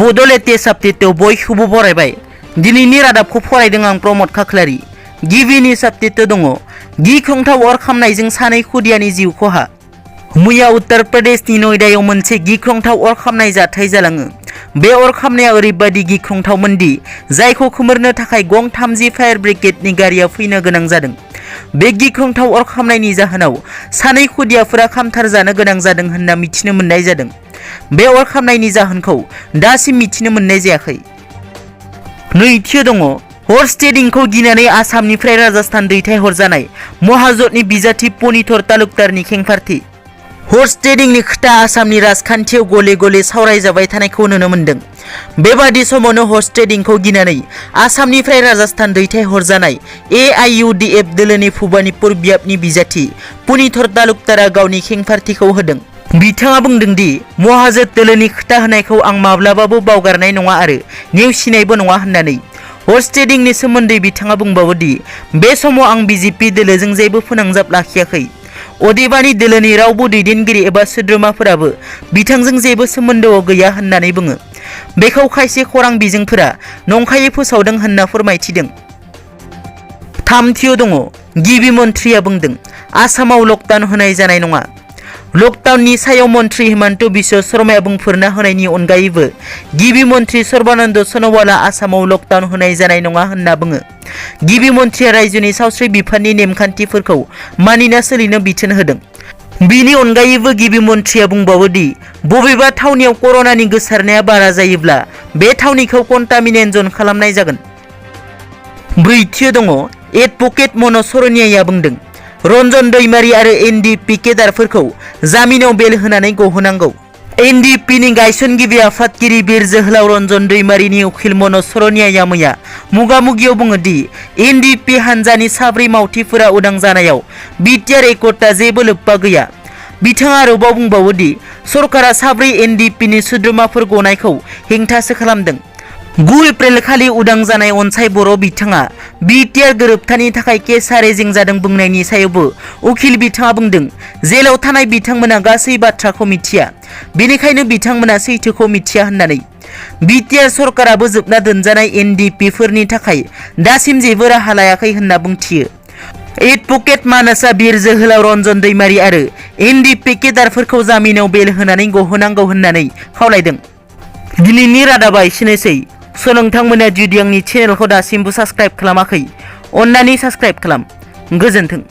बड' लेटेस्ट आपडेटआव बयखौबो बरायबाय। दिनैनि रादाबखौ फरायदों आं प्रमद खाख्लारि। गिबिनि आपडेटआव दङ गिख्रंथाव अर खामनायजों सानै खुदियानि जिउ खहा। मैया उत्तर प्रदेशनि नयदायाव मोनसे गिख्रंथाव अर खामनाय जाथाय जालाङो। बे अर खामनाया ओरैबायदि गिख्रंथावमोनदि जायखौ खोमोरनो थाखाय गं 30 फायार ब्रिगेडनि गारिया फैनो गोनां जादों। बे गिख्रंथाव अर खामनायनि जाहोनाव सानै खुदियाफोरा खामथार जानो गोनां जादों होनना मिथिनो मोननाय जादों। बे अर खामनायनि जाहोनखौ दासिम मिथिनो मोननाय जायाखै। नैथियाव दङ हर्स ट्रेडिंखौ गिनानै आसामनिफ्राय राजस्थान दैथायहरजानाय महाजननि बिजाथि पनितर तालुकदारनि खेंफारथि। हर्स ट्रेडिंनि खोथा आसामनि राजखान्थियाव गले गले सावरायजाबाय थानायखौ नुनो मोन्दों। बेबादि समावनो हर्स ट्रेडिंखौ गिनानै आसामनिफ्राय राजस्थान दैथायहरजानाय AIUDF दोलोनि भबानिपुर बियाबनि बिजाथि पनितर तालुकदारा गावनि खेंफारथिखौ होदों। बिथाङा बुंदों दि महाजन दोलोनि खोथा होनायखौ आं माब्लाबाबो बावगारनाय नङा आरो नेवसिनायबो नङा होननानै। हर्स ट्रेडिंनि सोमोन्दै बिथाङा बुंबावो दि बे समाव आं BJP दोलोजों जेबो फोनांजाब लाखियाखै। अदेबानि दोलोनि रावबो दैदेनगिरि एबा सोद्रोमाफोराबो बिथांजों जेबो सोमोन्दोआव गैया होननानै बुङो। बेखौ खायसे खौरां बिजोंफोरा नंखायै फोसावदों होनना फोरमायथिदों। थामथियाव दङ गिबि मन्थ्रिया बुंदों आसामाव लकडाउन होनाय जानाय नङा। लकडाउननि सायाव मन्थ्रि हिमन्त बिश्व शर्माया बुंफोरना होनायनि अनगायैबो गिबि मन्थ्रि सर्बानन्द सन'वालआ आसामाव लकडाउन होनाय जानाय नङा होनना बुङो। गिबि मन्थ्रिया रायजोनि सावस्रि बिफाननि नेमखान्थिफोरखौ मानिना सोलिनो बिथोन होदों। बिनि अनगायैबो गिबि मन्थ्रिया बुंबावो दि बबेबा थावनियाव कर'नानि गोसारनाया बारा जायोब्ला बे थावनिखौ कन्टामिनेन्ट जन खालामनाय जागोन। ब्रैथियाव दङ एडभकेट मनज सरनियाया बुंदों रन्जन दैमारी आरो NDP केडारफोरखौ जामिनाव बेल होनानै गहोनांगौ। NDPनि गायसनगिरि आफादगिरि बिर जोहोलाव रन्जन दैमारीनि उखिल मनज सरनियाया मैया मुगामुगियाव बुङो दि NDP हानजानि 4 मावथिफोरा उदां जानायाव BTR एकता जेबो लोब्बा गैया। बिथाङा आरोबाव बुंबावो दि सरकारा 4 NDPनि सोद्रोमाफोर गनायखौ हेंथासो खालामदों। 9 एप्रिल खालि उदां जानाय अनसाय बर' बिथाङा BTR गोरोबथानि थाखाय केसआ रेजें जादों बुंनायनि सायावबो उखिल बिथाङा बुंदों जेलाव थानाय बिथांमोना गासै बाथ्राखौ मिथिया, बेनिखायनो बिथांमोना सैथोखौ मिथिया होननानै। BTR सरकाराबो जोबना दोनजानाय NDP फोरनि थाखाय दासिम जेबो राहा लायाखै होनना बुंथियो। एडभकेट मानसआ बिर जोहोलाव रन्जन दैमारी आरो NDP केडारफोरखौ जामिनाव बेल होनानै गहोनांगौ होननानै खावलायदों। दिनैनि रादाबा एसेनोसै। नोंथांमोना जुदि आंनि चेनेलखौ दासिमबो साबस्क्राइब खालामाखै अन्नानै साबस्क्राइब खालाम। गोजोन्थों।